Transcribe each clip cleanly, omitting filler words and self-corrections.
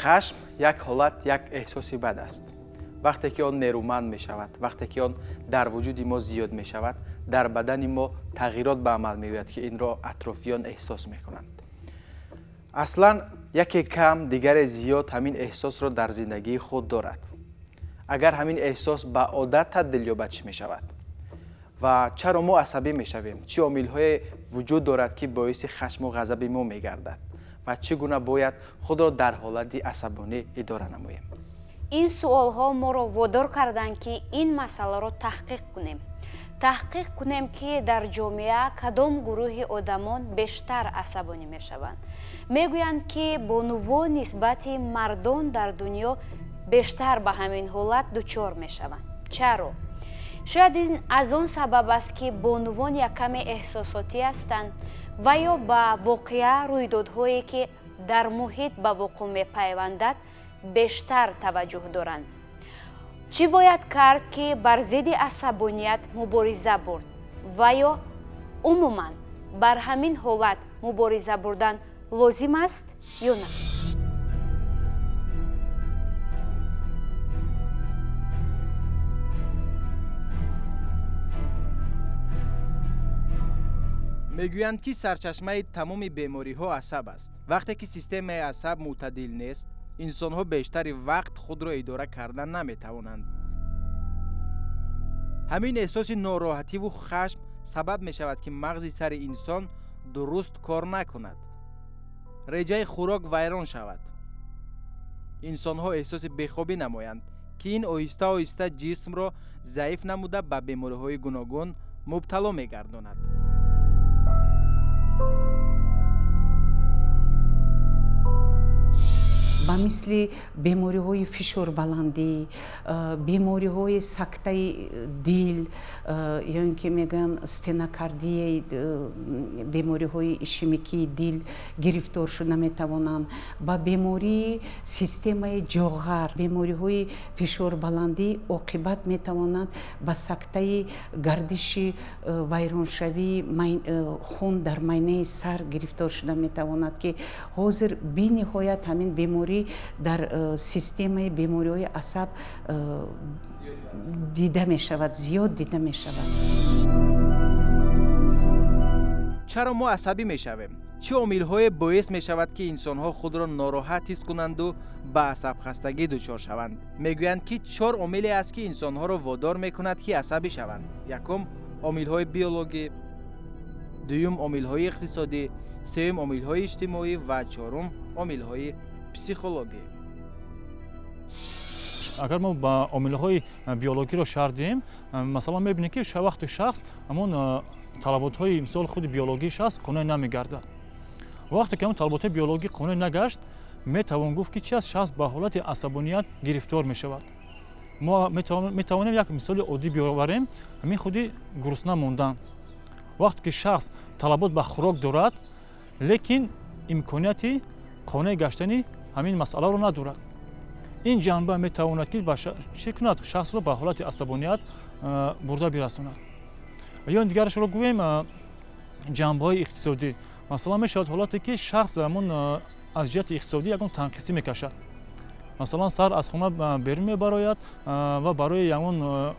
Хашм як ҳолат, як эҳсоси бад аст. Вақте ки он нерӯманд мешавад, вақте ки он дар вуҷуди мо зиёд мешавад, дар бадани мо тағйирот ба амал меояд, ки инро атрофиён эҳсос мекунанд. Аслан яке кам, дигаре зиёд ҳамин эҳсосро дар зиндагии худ дорад. Агар ҳамин эҳсос ба одат табдил ёбад, чӣ мешавад? Ва чаро мо асабӣ мешавем? Чӣ омилҳое вуҷуд дорад, ки боиси хашму ғазаби мо мегардад? Ва чӣ гуна бояд худро дар ҳолати асабонӣ идора намоем? Ин суолҳо моро водор карданд, ки ин масъаларо таҳқиқ кунем. Таҳқиқ кунем, ки дар ҷомеа кадом гурӯҳи одамон бештар асабонӣ мешаванд. Мегӯянд, ки бонувон нисбати мардон дар дунё бештар ба ҳамин ҳолат дучор мешаванд. Чаро? Шояд ин аз он сабаб аст, ки бонувон яккаме эҳсосотӣ ҳастанд ва ё ба воқеа, рӯйдодҳое, ки дар муҳит ба вуқӯъ мепайвандад, бештар таваҷҷӯҳ доранд. Чӣ бояд кард, ки бар зидди асабоният мубориза бурд ва ё умуман бар ҳамин ҳолат мубориза бурдан лозим аст ё на? Мегӯянд, ки сарчашмаи тамоми бемориҳо асаб аст. Вақте ки системаи асаб мӯътадил нест, инсонҳо бештари вақт худро идора карда наметавонанд. Ҳамин эҳсоси нороҳативу хашм сабаб мешавад, ки мағзи сари инсон дуруст кор накунад, реҷаи хӯрок вайрон шавад, инсонҳо эҳсоси бехобӣ намоянд, ки ин оҳиста оҳиста ҷисмро заиф намуда, ба бемориҳои гуногун мубтало мегардонад. Ба мисли бемориҳои фишорбаландӣ, бемориҳои сактаи дил, ё ин ки мегӯянд стенокардияи, бемориҳои ишемикии дил гирифтор шуда метавонанд, ба бемории системаи ҷоғар, бемориҳои фишорбаландӣ оқибат метавонанд ба сактаи гардиши, вайроншавии хун дар майнаи сар гирифтор шуда метавонад, ки ҳозир бениҳоят ҳамин беморӣ дар системаи бемориҳои асаб дида мешавад, зиёд дида мешавад. Чаро мо асабӣ мешавем? Чӣ омилҳое боис мешавад, ки инсонҳо худро нороҳат ҳис кунанду ба асабхастагӣ дучор шаванд? Мегӯянд, ки чор омиле аст, ки инсонҳоро водор мекунад, ки асабӣ шаванд. Якум, омилҳои биологӣ, дуюм, омилҳои иқтисодӣ, сеюм, омилҳои иҷтимоӣ ва чорум, омилҳои психологӣ. Агар мо ба омилҳои биологиро шарҳ диҳем, масалан, мебинем, ки вақте шахс ҳамон талаботҳои, мисол, худи биологии шахс қонеъ намегардад, вақте ки ҳамон талаботҳои биологӣ қонеъ нагашт, метавон гуфт, ки чи аст, шахс ба ҳолати асабоният гирифтор мешавад. Мо метавонем як мисоли оддӣ биёварем, ҳамин худи гурусна мондан. Вақте ки шахс талабот ба хӯрок дорад, лекин имконияти қонеъ гаштани ҳамин масъаларо надорад, ин ҷанба метавонад, ки чӣ кунад, шахсро ба ҳолати асабоният бурда бирасонад. Ё дигарашро гӯем, ҷанбаҳои иқтисодӣ. Масалан, мешавад ҳолате, ки шахс ҳамон аз ҷиҳати иқтисодӣ ягон танқисӣ мекашад. Масалан, сар аз хона берун мебарояд ва барои ягон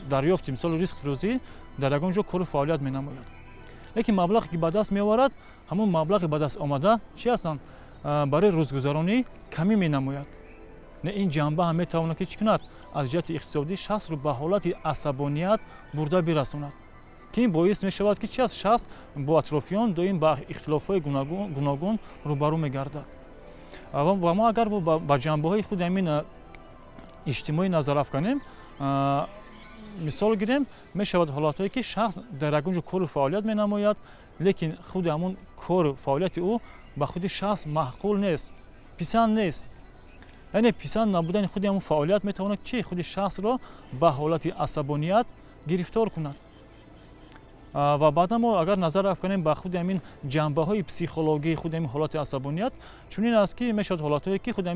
дарёфти, мисол, ризқи рӯзӣ дар ягон ҷо кору фаъолият менамояд, лекин маблағе, ки ба даст меоварад, ҳамон маблағи ба даст омада чӣ ҳастанд, барои рӯзгузаронӣ камӣ менамояд. Не, ин ҷанба ҳам метавонад, ки чӣ кунад, аз ҷиҳати иқтисодӣ шахсро ба ҳолати асабоният бурда бирасонад, ки ин боис мешавад, ки чи аст, шахс бо атрофиён доим ба ихтилофҳои гуногун рӯбарӯ мегардад. Ва мо агар ба ҷанбаҳои худи ҳамин иҷтимоӣ назар афканем, мисол гирем, мешавад ҳолатҳое, ки шахс дар ягон ҷо кору фаъолият менамояд, лекин худи ҳамон кору фаъолияти ӯ ба худи шахс маъқул нест, писанд нест. Яъне писанд набудани худи ҳамон фаъолият метавонад чи, худи шахсро ба ҳолати асабоният гирифтор кунад. Ва баъдан мо агар назар афканем ба худи ҳамин ҷанбаҳои психологии худи ҳамин ҳолати асабоният, чунин аст, ки мешавад ҳолатҳое, ки худи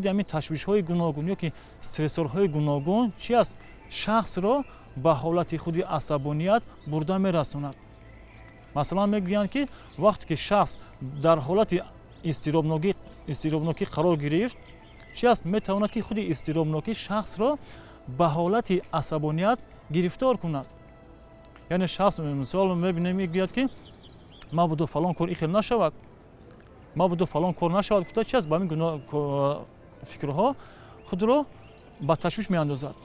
ҳамин ташвишҳои гуногун ё ки стрессорҳои гуногун чи аст, шахсро ба ҳолати худи асабоният бурда мерасонад. Масалан, мегӯянд, ки вақте ки шахс дар ҳолати изтиробнокӣ қарор гирифт, чи аст, метавонад ки худи изтиробнокӣ шахсро ба ҳолати асабоният гирифтор кунад. Яъне шахс, мисол, мебинем, мегӯяд, ки мабодо фалон кор ихел нашавад, мабодо фалон кор нашавад, гуфта, чи аст, ба ҳамин гуна фикрҳо худро ба ташвиш меандозад.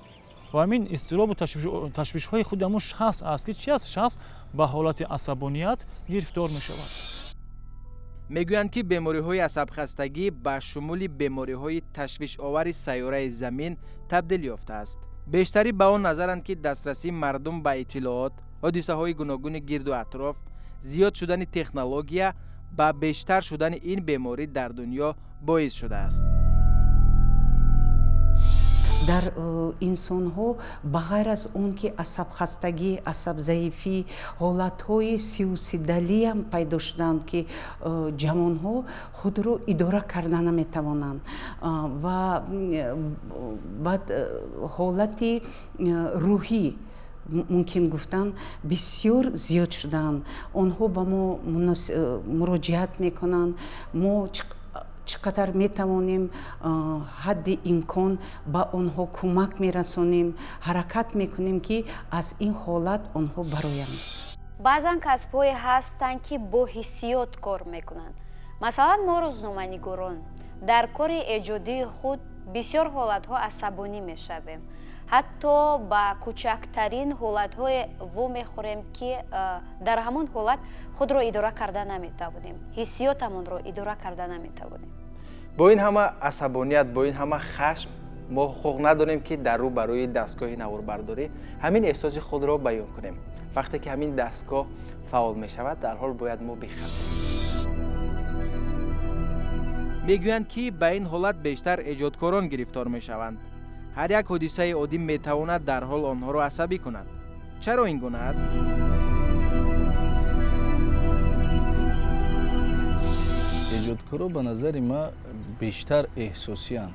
Ва ҳамин изтиробу ташвишҳои худи ҳамун шахс аст, ки чи аст, шахс ба ҳолати асабоният гирифтор мешавад. Мегӯянд, ки бемориҳои асабхастагӣ ба шумули бемориҳои ташвишовари сайёраи Замин табдил ёфтааст. Бештарӣ ба он назаранд, ки дастрасии мардум ба иттилоот, ҳодисаҳои гуногуни гирду атроф, зиёд шудани технология ба бештар шудани ин беморӣ дар дунё боис шудааст. Дар инсонҳо, ба ғайр аз он ки асабхастагӣ, асабзаифӣ, ҳолатҳои суитсидалиам пайдо шуданд, ки ҷавонҳо худро идора карда наметавонанд, ва баъд ҳолати рӯҳӣ, мумкин гуфтан, бисёр зиёд шуданд. Онҳо ба мо муроҷиат мекунанд. Мо чӣ қадар метавонем, ҳадди имкон ба онҳо кӯмак мерасонем, ҳаракат мекунем, ки аз ин ҳолат онҳо бароянд. Баъзан касбҳое ҳастанд, ки бо ҳиссиёт кор мекунанд. Масалан, мо, рӯзноманигорон, дар кори эҷодии худ бисёр ҳолатҳо асабонӣ мешавем, ҳатто ба кӯчактарин ҳолатҳое вомехӯрем, ки дар ҳамон ҳолат худро идора карда наметавонем, ҳиссиётамонро идора карда наметавонем. Бо ин ҳама асабоният, бо ин ҳама хашм, мо ҳуқуқ надорем, ки дар рӯ ба рӯи дастгоҳи наворбардорӣ ҳамин эҳсоси худро баён кунем. Вақте ки ҳамин дастгоҳ фаъол мешавад, дарҳол бояд мо бихандем. Мегӯянд, ки ба ин ҳолат бештар эҷодкорон гирифтор мешаванд. Ҳар як ҳодисаи оддӣ метавонад дарҳол онҳоро асабӣ кунад. Чаро ин гуна аст? Эҷодкоро, ба назари ман, бештар эҳсосиянд,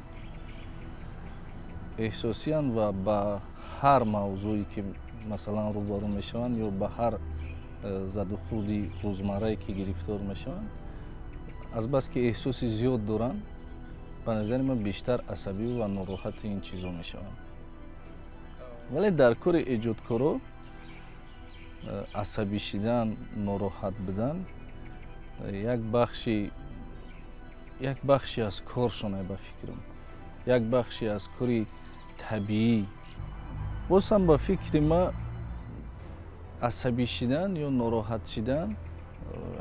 эҳсосиянд ва ба ҳар мавзӯе ки, масалан, рӯбарӯ мешаванд ё ба ҳар задухӯрди рӯзмаррае ки гирифтор мешаванд, азбаски эҳсоси зиёд доранд, ба назари ман, бештар асабӣ ва нороҳати ин чизо мешаванд. Вале дар кори эҷодкоро асабӣ шидан, нороҳат будан як бахши аз коршоне, ба фикрам, як бахши аз кори табиӣ. Бозам, ба фикри ман, асабӣ шидан ё нороҳат шидан,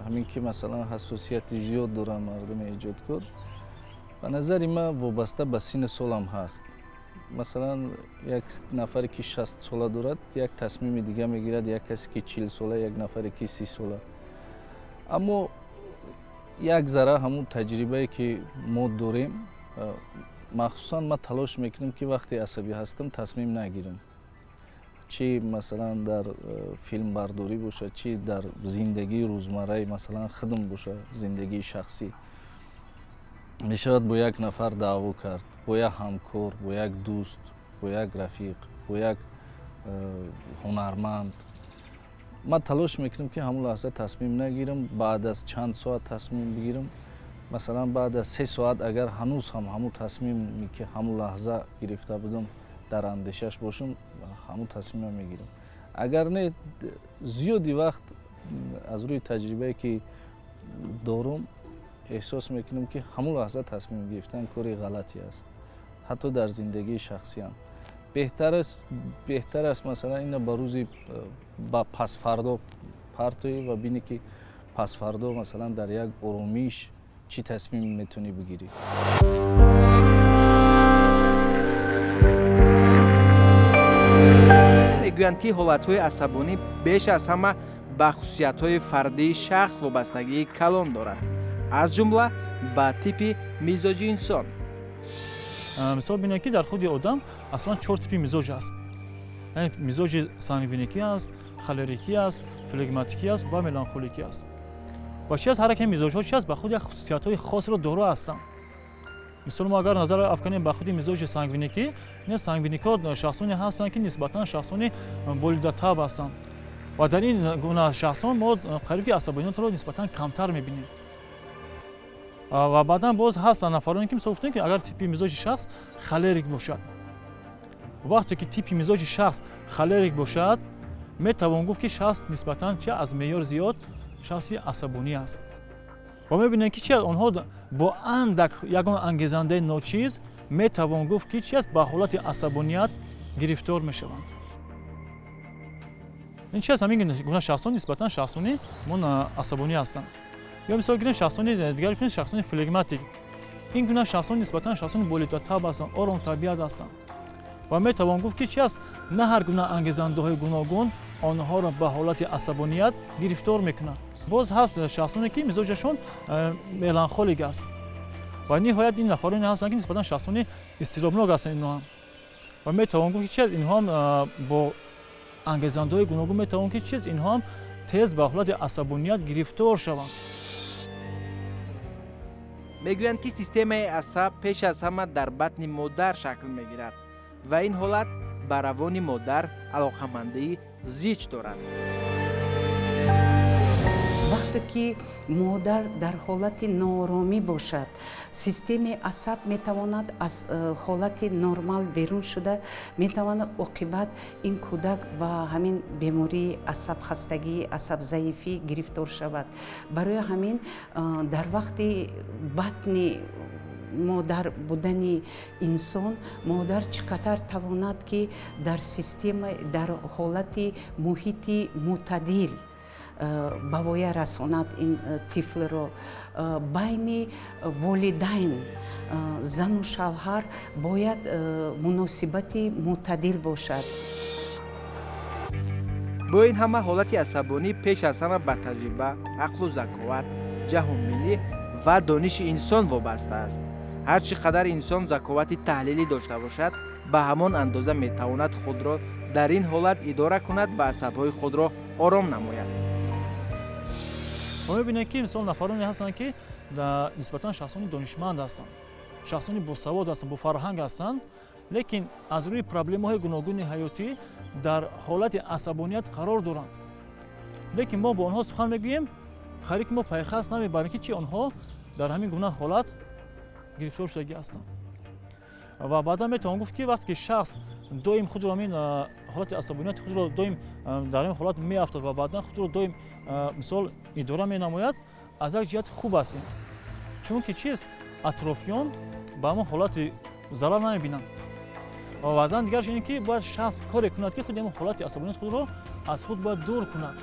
ҳамин ки, масалан, ҳассосияти зиёд доранд мардуми эҷодкор, ба назари ман, вобаста ба синну солам ҳаст. Масалан, як нафаре ки 60 сола дорад, як тасмими дига мегирад, як касе ки 40 сола, як нафаре ки 30 сола. Аммо як зара ҳамун таҷрибае ки мо дорем, махсусан ман талош мекунам, ки вақте асабӣ ҳастам, тасмим нагирам, чӣ, масалан, дар филмбардорӣ бошад, чӣ дар зиндагии рӯзмарраи, масалан, худам бошад, зиндагии шахсӣ. Мешавад бо як нафар даъво кард, бо як ҳамкор, бо як дӯст, бо як рафиқ, бо як ҳунарманд. Ман талош мекунам, ки ҳамон лаҳза тасмим нагирам, баъд аз чанд соат тасмим бигирам. Масалан, баъд аз 3 соат агар ҳанӯз ҳам ҳамун тасмиме ки ҳамун лаҳза гирифта будам, дар андешаш бошам, ҳамун тасмима мегирам. Агар не, зиёди вақт, аз рӯи таҷрибае ки дорум, эҳсос мекунам, ки ҳамун лаҳза тасмим гирифтан кори ғалате аст. Ҳатто дар зиндагии шахсиам беҳтар аст, масалан, ина ба рӯзи ба пасфардо партоӣ ва бинӣ, ки пасфардо, масалан, дар як оромиш чӣ тасмим метавонӣ бигирӣ. Мегӯянд, ки ҳолатҳои асабонӣ беш аз ҳама ба хусусиятҳои фардии шахс вобастагии калон доранд, аз ҷумла ба типи мизоҷи инсон. Мисол, бинед, ки дар худи одам аслан чор типи мизоҷ аст. Яъне мизоҷи сангвиникӣ аст, холерикӣ аст, флегматикӣ аст ва меланхоликӣ аст. Ва чи аст, ҳар яке мизоҷҳо чи аст, ба худ як хусусиятҳои хосро доро ҳастанд. Мисол, мо агар назар афканем ба худи мизоҷи сангвиникӣ, не, сангвиникҳо шахсоне ҳастанд, ки нисбатан шахсони болидатаб ҳастанд, ва дар ин гуна шахсон мо қариб ки асабониятро нисбатан камтар мебинем. Ва баъдан боз ҳастанд нафароне, ки мисол гуфтем, ки агар типи мизоҷи шахс холерик бошад, вақте ки типи мизоҷи шахс холерик бошад, метавон гуфт, ки шахс нисбатан чи аз меъёр зиёд шахси асабонӣ аст. Ва мебинем, ки чи онҳо бо андак ягон ангезандаи ночиз метавон гуфт, ки чи аст, ба ҳолати асабоният гирифтор мешаванд. Ин чи аст? Ҳамин гуна шахсон нисбатан шахсони мон асабонӣ ҳастанд. Ё мисол гирем шахсони дигар кунем, шахсони флегматик. Ин гуна шахсон нисбатан шахсони болитатаб ҳастанд, оромтабиат ҳастанд ва метавон гуфт, ки чи аст, на ҳар гуна ангезандаҳои гуногун онҳоро ба ҳолати асабоният гирифтор мекунад. Боз ҳаст шахсоне, ки мизоҷашон меланхолик аст. Ва ниҳоят ин нафароне ҳастанд, ки нисбатан шахсони изтиробнок ҳастанд инҳо ҳам. Ва метавон гуфт, ки чи аст, инҳо ҳам бо ангезандаҳои гуногун метавон ки чиз инҳо ҳам тез ба ҳолати асабоният гирифтор шаванд. Мегӯянд, ки системаи асаб пеш аз ҳама дар батни модар шакл мегирад ва ин ҳолат ба равони модар алоқамандии зич дорад. Вақте ки модар дар ҳолати нооромӣ бошад, системаи асаб метавонад аз ҳолати нормал берун шуда, метавонад оқибат ин кӯдак ба ҳамин бемории асабхастагӣ, асабзаифӣ гирифтор шавад. Барои ҳамин дар вақти батни модар будани инсон модар чӣ қадар тавонад, ки дар система, дар ҳолати муҳити мӯътадил ба воя расонад ин тифлро. Байни волидайн, зану шавҳар бояд муносибати мӯътадил бошад. Бо ин ҳама, ҳолати асабонӣ пеш аз ҳама ба таҷриба, ақлу заковат, ҷаҳонбинӣ ва дониши инсон вобаста аст. Ҳар чӣ қадар инсон заковати таҳлилӣ дошта бошад, ба ҳамон андоза метавонад худро дар ин ҳолат идора кунад ва асабҳои худро ором намояд. Мо мебинем, ки мисол нафароне ҳастанд, ки нисбатан шахсони донишманд ҳастанд, шахсони босавод ҳастанд, бофарҳанг ҳастанд, лекин аз рӯи проблемаҳои гуногуни ҳаётӣ дар ҳолати асабоният қарор доранд. Лекин мо бо онҳо сухан мегӯем, хайре ки мо пайхас намебарем, ки чи онҳо дар ҳамин гуна ҳолат гирифтор шудагӣ ҳастанд. Ва баъдан метавон гуфт, ки вақте ки шахс доим худро ҳамин ҳолати асабонияти худро доим дар ҳамин ҳолат меафтад ва баъдан худро доим мисол идора менамояд, аз як ҷиҳат хуб аст ин, чунки чиз атрофиён ба ҳамон ҳолати зарар намебинанд. Ва баъдан дигарш ин ки бояд шахс коре кунад, ки худи ҳамон ҳолати асабонияти худро аз худ бояд дур кунад,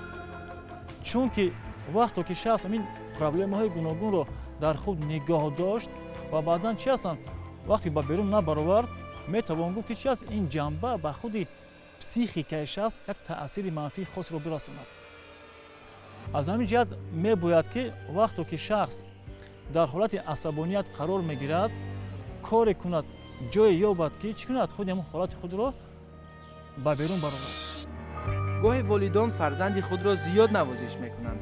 чунки вақто ки шахс ҳамин проблемаҳои гуногунро дар худ нигоҳ дошт ва баъдан чи ҳастанд, вақте ба берун набаровард, метавон гуфт, ки чи аст, ин ҷанба ба худи психикаи шахс як таъсири манфии хосро бирасонад. Аз ҳамин ҷиҳат мебояд, ки вақто ки шахс дар ҳолати асабоният қарор мегирад, коре кунад, ҷое ёбад, ки чӣ кунад, худи ҳамон ҳолати худро ба берун барорад. Гоҳе волидон фарзанди худро зиёд навозиш мекунанд,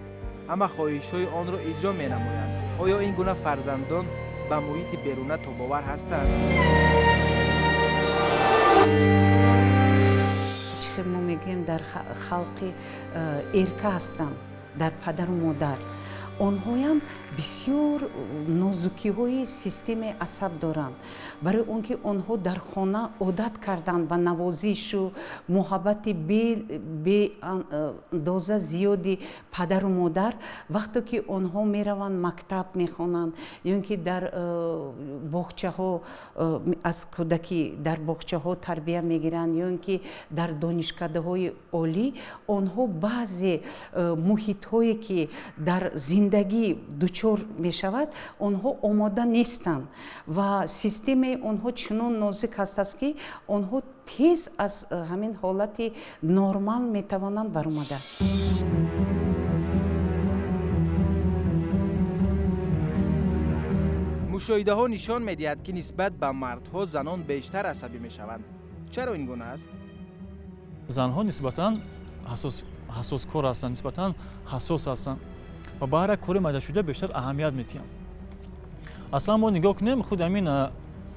ҳама хоҳишҳои онро иҷро менамоянд. Оё ин гуна фарзандон ба муҳити беруна тобовар ҳастанд? Чӣ хел мо мегӯем, дар халқи эрка ҳастанд дар падару модар. Онҳоям бисёр нозукиҳои системаи асаб доранд, барои он ки онҳо дар хона одат карданд ба навозишу муҳаббати беандоза зиёди падару модар. Вақте ки онҳо мераванд, мактаб мехонанд ё ин ки дар боғчаҳо, аз кӯдакӣ дар боғчаҳо тарбия мегиранд, ё ин ки дар донишкадаҳои олӣ, онҳо баъзе муҳитҳое ки дар зиндагӣ дучор мешавад, онҳо омода нестанд ва системаи онҳо чунон нозук ҳастааст, ки онҳо тез аз ҳамин ҳолати нормал метавонанд баромада. Мушоҳидаҳо нишон медиҳад, ки нисбат ба мардҳо занон бештар асабӣ мешаванд. Чаро ин гуна аст? Занҳо нисбатан ҳассоскор ҳастанд, нисбатан ҳассос ҳастанд ва ба ҳар як кори майдашуда бештар аҳамият медиҳанд. Аслан мо нигоҳ кунем, худ ҳамин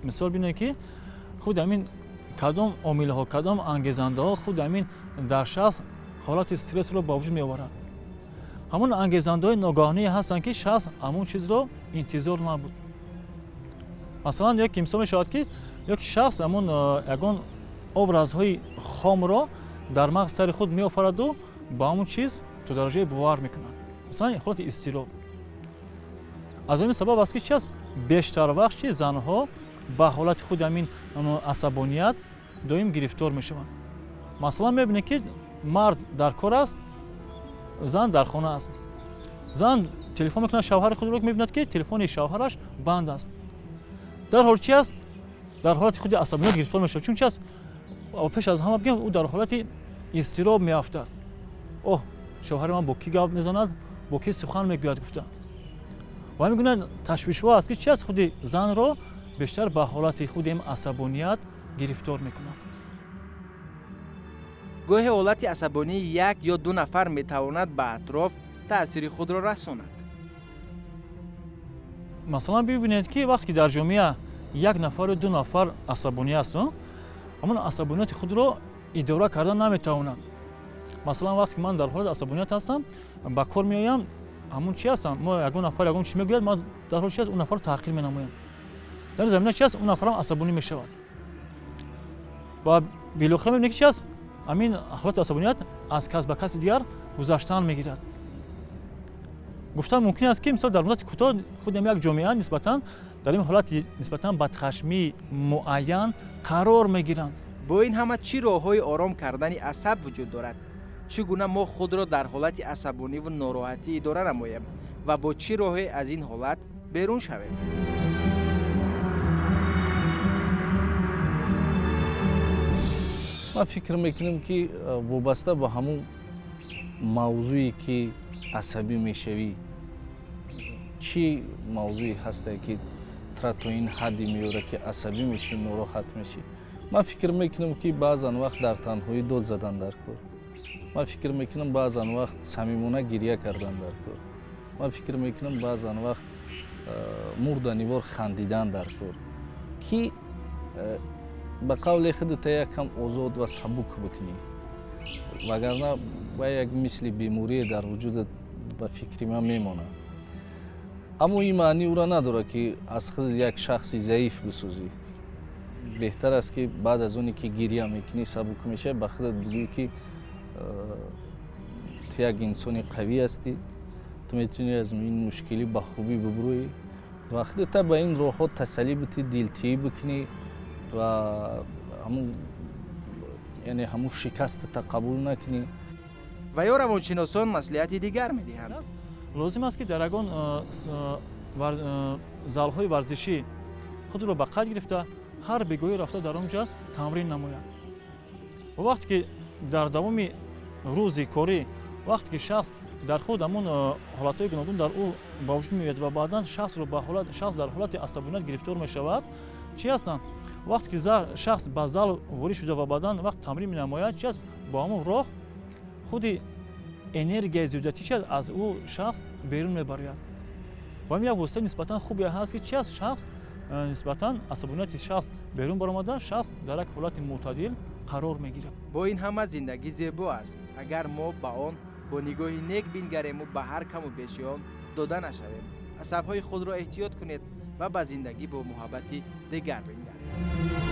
мисол бинем, ки худ ҳамин кадом омилҳо, кадом ангезандаҳо худ ҳамин дар шахс ҳолати стрессро ба вуҷуд меоварад. Ҳамон ангезандаҳои ногаҳоние ҳастанд, ки шахс ҳамон чизро интизор набуд. Масалан, як мисол мешавад, ки ёки шахс ҳамон ягон образҳои хомро дар мағз сари худ меофараду ба ҳамон чиз то дараҷае бовар мекунад. Масалан, ҳолати изтироб. Аз ҳамин сабаб аст, ки чи аст, бештар вақт чи занҳо ба ҳолати худи ҳамин асабоният доим гирифтор мешаванд. Масалан, мебинед, ки мард дар кор аст, зан дар хона аст. Зан телефон мекунад шавҳари худро, мебинад, ки телефони шавҳараш банд аст. Дар ҳол чи аст? Дар ҳолати худи асабоният гирифтор мешавад. Чун чи аст? Пеш аз ҳама бигем, ӯ дар ҳолати изтироб меафтад. Оҳ, шавҳари ман бо кӣ гап мезанад, бо кӣ сухан мегӯяд гуфта. Ва ҳамин гуна ташвишҳо аст, ки чи аст, худи занро бештар ба ҳолати худи асабоният гирифтор мекунад. Гоҳе ҳолати асабонии як ё ду нафар метавонад ба атроф таъсири худро расонад. Масалан, бибинед, ки вақте ки дар ҷомеа як нафару ду нафар асабонӣ аст, ҳамон асабонияти худро идора карда наметавонад. Масалан, вақте ки ман дар ҳолати асабоният ҳастам, ба кор меоям, ҳамон чи ҳастам, мо ягон нафар ягон чи мегӯяд, ман дар ҳол чи аст, он нафарро таҳқир менамоям. Дар замина чи аст, он нафарам асабонӣ мешавад. Ва билохира мебинед, ки чи аст, ҳамин ҳолати асабоният аз кас ба каси дигар гузаштан мегирад. Гуфтан мумкин аст, ки мисол дар муддати кӯтоҳ худи як ҷомеа нисбатан дар ин ҳолати нисбатан бадхашмии муайян қарор мегиранд. Бо ин ҳама чӣ роҳҳои ором кардани асаб вуҷуд дорад? Чӣ гуна мо худро дар ҳолати асабониву нороҳатӣ идора намоем ва бо чӣ роҳе аз ин ҳолат берун шавем? Ман фикр мекунам, ки вобаста ба ҳамун мавзӯе, ки асабӣ мешавӣ, чӣ мавзӯе ҳастае, ки тра то ин ҳадде меёрад, ки асабӣ мешӣ, нороҳат мешӣ. Ман фикр мекунам, ки баъзан вақт дар танҳоӣ дод задан дар кор. Ман фикр мекунам, баъзан вақт самимона гирья кардан дар кор. Ман фикр мекунам, баъзан вақт мурданивор хандидан дар кор, ки ба қавле худата якам озод ва сабук бикунӣ, вагарна ба як мисли беморие дар вуҷудат ба фикри ман мемонад. Аммо ин маъни ӯро надорад, ки аз худ як шахси заиф бисозӣ. Беҳтар аст, ки баъд аз оне ки гирья мекунӣ, сабук мешавӣ, ба худат бигӯӣ, ки ту як инсони қавӣ ҳастӣ, ту метавонӣ аз ин мушкилӣ ба хубӣ бубурӯӣ ва худата ба ин роҳҳо тасаллӣ битӣ, дилтиҳӣ бикунӣ ва яъне ҳамун шикастата қабул накунӣ. Ва ё равоншиносон маслиҳати дигар медиҳанд. Лозим аст, ки дар ягон залҳои варзишӣ худро ба қайд гирифта, ҳар бегоҳӣ рафта дар он ҷо тамрин намояд. Ва вақте ки дар давоми рӯзи корӣ, вақте ки шахс дар худ ҳамон ҳолатҳои гуногун дар ӯ ба вуҷуд меояд ва баъдан шахс дар ҳолати асабоният гирифтор мешавад, чӣ ҳастанд? Вақте ки шахс ба зал ворид шуда ва баъдан вақт тамрин менамояд, чи аст, бо ҳамон роҳ худи энергияи зиёдатӣ чи аст, аз ӯ шахс берун мебарояд. Ва ҳамин як воситаи нисбатан хубе ҳаст, ки чи аст, шахс нисбатан асабонияти шахс берун баромада, шахс дар як ҳолати мӯътадил қарор мегирад. Бо ин ҳама зиндагӣ зебо аст, агар мо ба он бо нигоҳи нек бингарему ба ҳар каму беши он дода нашавем. Асабҳои худро эҳтиёт кунед ва ба зиндагӣ бо муҳаббати дигар бингаред.